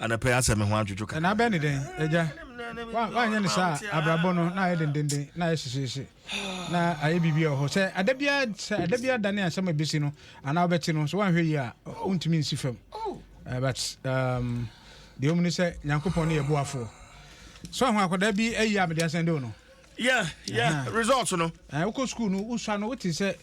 Anɔpɛ asɛ me ho adwodwo kakra. Ɛna abɛn ne dɛn agya? Wanyɛ ne saa abrabɔ no na ayɛ dendenden na ayɛ hyehyehye na ayɛ biribi wɔ hɔ sɛ ada biara, sɛ ada biara da ne asɛm a ebesi no anaa wobɛte no so, wanhwɛ yie a wontumi nsi fam. But deɛ ɔmu ne sɛ Nyankopɔn ne yɛ boafoɔ so aho akwadaa bi ayi a mede asɛn de wo no. Yeah, result no. Wokɔ school no, wosua no, wote sɛ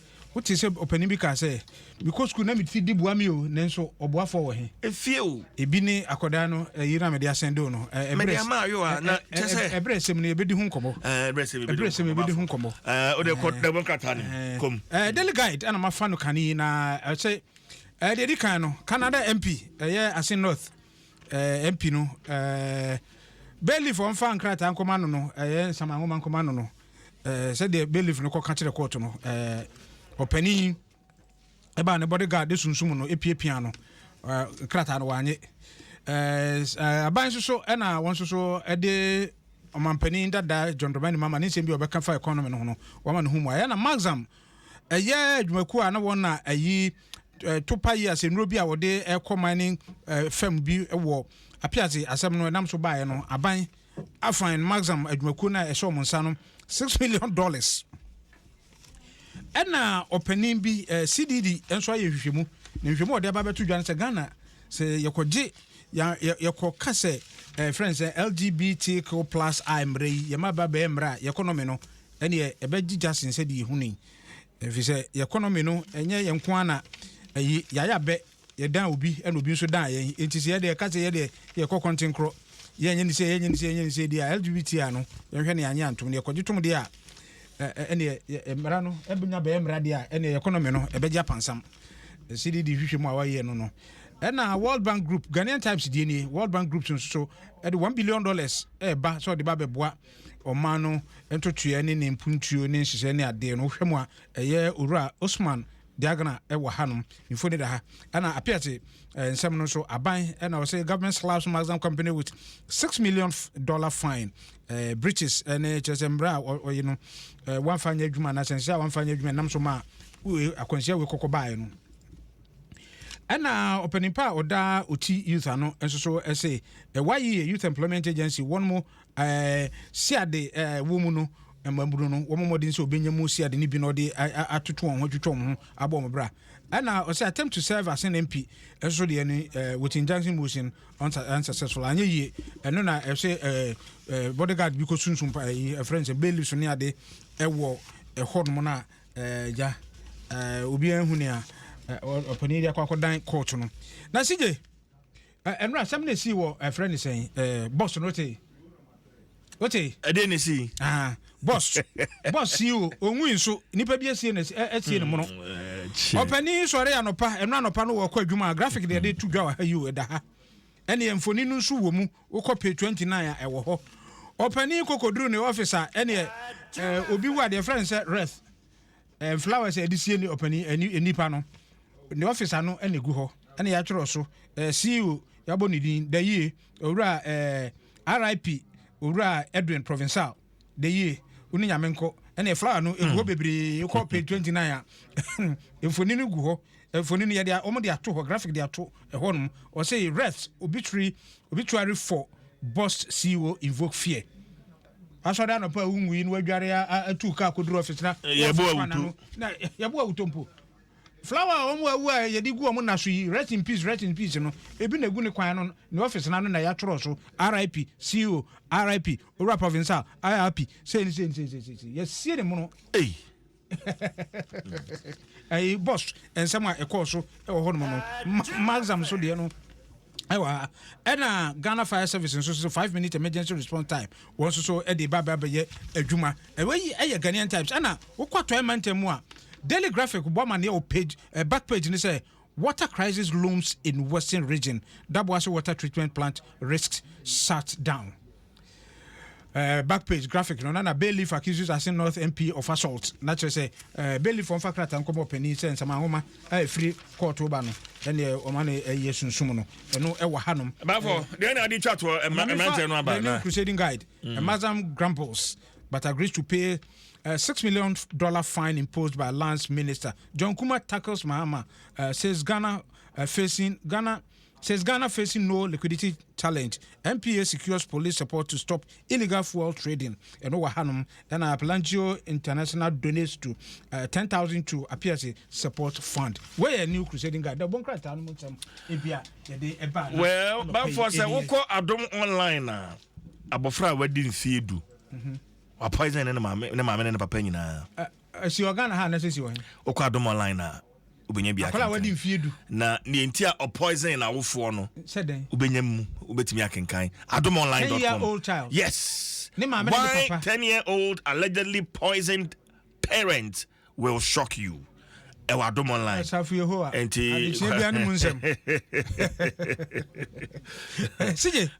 ɔpanin bi kaa sɛ, "Mekɔ school na meti di boa mi o, nanso ɔboafoɔ wɔ he?" Efie o. Ebi ne akwadaa no ɛyi na mede asɛn de wo no. Mede ama ayo a na kyɛ sɛ ɛberɛ sɛm no yɛbɛdi ho nkɔmmɔ. Ɛberɛ sɛm. Ɛberɛ sɛm yɛbɛdi ho nkɔmmɔ. O de kɔ dɛbɔ nkrataa ne kom. Daily Guide ɛna mafa no kane yi na ɛsɛ deɛ di kan no, Canada MP, ɛyɛ Assin North MP no, bailiff ɔmfa nkrataa nkɔma no, ɛyɛ nsamanwoma nkɔma no, sɛdeɛ bailiff no kɔka kyerɛ court no, ɔpanin ɛbaa ne bodyguard de sunsum no epiapia no, nkrataa no wanye. Aban nso so ɛna wɔn nso so ɛde ɔmampanin dada John Dramani Mahama ne nsɛm bi a ɔbɛka fa economy no ho no, wɔama ne ho mu ayɛ. Na Maxam, ɛyɛ adwumakuo a na wɔn na ayi topa yi asɛnnuro bi a wɔde ɛkɔ mining fam bi wɔ Apiase, asɛm no ɛnam so baeɛ no, aban afan Maxam adwumakuo no a ɛhyɛ wɔn nsa no $6 million. Ɛna ɔpanin bi CDD nso ayɛ nhwehwɛmu, na nhwehwɛmu a ɔde aba bɛto dwa no sɛ Ghana sɛ yɛkɔgye yɛkɔ ka sɛ frɛ sɛ LGBTQ+ I mmerɛ yi yɛma ba bɛyɛ mmerɛ a, yɛ economy no ɛneɛ ɛbɛgye gya sen sɛdeɛ yɛhu no yi, ɛfiri sɛ yɛ economy no ɛnyɛ yɛn nko ara na ɛyi yɛayɛ abɛ yɛdan obi ɛna obi nso dan yɛn. Nti sɛ yɛdeɛ ka sɛ yɛdeɛ yɛkɔ kɔntenkorɔ, yɛnyɛ ne sɛ, yɛnyɛ ne sɛ, yɛnyɛ ne sɛ deɛ a LGBT a no yɛnhwɛ ne yɛanyɛ antom ne yɛkɔgye tom deɛ a, ɛneɛ mmara no ɛbɛnya bɛyɛ mmara deɛ a, ɛneɛ economy no ɛbɛgye apansam. CDD hwehwɛ mu a wayɛ no, ɛna World Bank Group, Ghanaian Times deɛ nie, World Bank Group nso so ɛde $1 billion ɛɛba sɛ ɔde ba bɛboa ɔman no ntotoeɛ ne ne mpuntuo ne nhyehyɛ ne adeɛ no. Wohwɛ mu a, ɛyɛ Owura Osman Diagana ɛwɔ hanom, mfoni da ha. Ɛna Apiate nsɛm no nso, aban ɛna ɔsɛ government slaps Maxam company with $6 million fine, breaches ɛne kyerɛ sɛ mmerɛ a ɔyi no wamfa nyɛ adwuma anaasɛ nhyɛ a wamfa nyɛ adwuma nam so ma akwanhyia wei kɔkɔ baeɛ no. Ɛna ɔpanimpa a ɔda Oti Youth ano nso so ɛsɛ ɛwa yi Youth Employment Agency wɔn mo siade wɔ mu no, mmabunu no wɔn mmɔden sɛ obɛnya mu siade no bi na ɔde atoto wɔn ho, atwitwa wɔn ho, abɔ wɔn bra. Ɛna ɔsɛ attempt to serve as an MP ɛnso so deɛ no with injunction motion unsuccessful, anyɛ yie. Ɛno na ɛsɛ ɛɛ bodyguard bi kɔ sunsun pa ɛyi ɛfrɛ nsɛ bailiff so ne ade ɛwɔ ɛhɔ nom na gya obiara hu nea ɔpanin de akɔ akɔdan court no. Na sigye ɛno asɛm na esi wɔ ɛfrɛ ne sɛn boss no te wote. Ɛdeɛ ne si. Ah, boss CEO onwui nso nipa bi esie ne esie ne mono. Ɔpanin sɔre anɔpa, ɛno anɔpa no wɔkɔ adwuma a, graphic deɛ de to dwa wɔ ha yi o, ɛda ha, ɛne mfoni no nso wɔ mu. Wokɔ page 29 a, ɛwɔ hɔ. Ɔpanin kokoduru ne office a, ɛneɛ obi wu a deɛ frɛ no sɛ wreath, flowers a yɛde sie ne ɔpanin ɛni nipa no ne office ano ɛna egu hɔ, ɛna yɛatwerɛ so CEO, yɛabɔ ne din da yie, Owura RIP Owura Edwin Provincial da yie, wo ne Nyame nkɔ. Ɛna flower no egu hɔ bebree. Wokɔ page 29 a, mfoni no gu hɔ. Mfoni no yɛde wɔn de ato hɔ, graphic de ato ɛhɔ nom. Ɔsɛ wreath obituary for boss CEO invoke fear. Asɔre anɔpa a wungu yi na wadware atu kaa koduru office na yɛbɔ awuto. Na yɛbɔ awuto mpo, flower a wɔn awu a yɛde gu wɔn na so yi, rest in peace, rest in peace no ebi na egu ne kwan no, ne office na no na yɛatwerɛ so RIP CEO, RIP Owura Provincial, RIP sɛni sɛni sɛni sɛni sɛni, yɛsie ne mono. Ei. Ɛyi boss nsɛm a ɛkɔɔ so ɛwɔ hɔ nom no, Maxam so deɛ no ɛwɔ ha. Ɛna Ghana Fire Service nso so 5 minute emergency response time, wɔn nso so ɛde ba bɛyɛ adwuma. Ɛwɔ yi ɛyɛ Ghanaian Times. Ɛna wokɔ Atɔɛ mantam mu a, Daily Graphic bɔ amaneɛ wɔ page back page ne sɛ water crisis looms in Western Region, Daboase water treatment plant risks shut down. Back page graphic no na bailiff accuses Assin North MP of assault, na kyerɛ sɛ bailiff ɔmfa krataa nkɔmɔ panin sɛ nsɛm ahoma a ɛfiri kɔɔto ba no, ɛneɛ ɔma no ɛyɛ sunsum no, ɛno ɛwɔ hanom. Bafo deɛ na ade twa toɔ mmeranteɛ no aba na Crusading Guide, Mazam grumbles but agrees to pay a $6 million fine imposed by Lands Minister. John Kuma tackles Mahama, says Ghana facing Ghana. Says Ghana facing no liquidity challenge. NPA secures police support to stop illegal fuel trading. Ɛno wɔ hanom. Ɛna Pelangio International donates to 10,000 to Apiase support fund. Wɔyɛ New Crusading Guard. Dɛbɔ nkrataa no mu nsɛm ebi a yɛde ɛba. Well, bafo sɛ wokɔ Adom Online a, abɔfra a wadi mfie 10 wapoison ne maame, ne maame ne ne papa nyinaa. Si wɔ Ghana ha na sɛ si wɔ he? Wokɔ Adom Online a, wobɛnya bi. Akwadaa a wadi akenkan mfie 10. Na neɛ nti a ɔpoison n'awofoɔ no, Sɛ dɛn? wobɛnya mu, wobɛtumi akenkan adomonline.com. 10-year-old child. Yes. Ne maame ne ne Why papa. 10-year-old allegedly poisoned parent will shock you. Ɛwɔ Adom Online. Asafo Yehowa. Enti Adekyea bia no mu nsɛm. Sigye.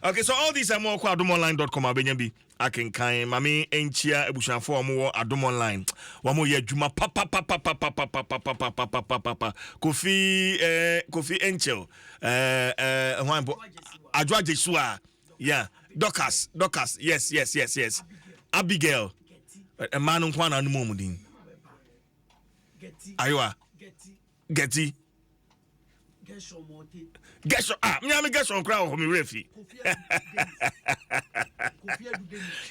Okay, so all these are more kɔ adomonline.com a, wobɛnya bi akenkan. Mame nkyia abusuafoɔ a wɔwɔ Adom Online, wɔn yɛ adwuma papapapapapapapapapapapa. Kofi Kofi Enchel, hwan po, Adwo Agyesu a, yeah, Dorcas, Dorcas, yes, Abigail, mmaa no nko ana no mu ɔmu din ayowa Geti Gershon, ah, miami Gershon koraa wɔ hɔ, mi werɛ fi.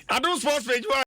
Adom Sports page wa.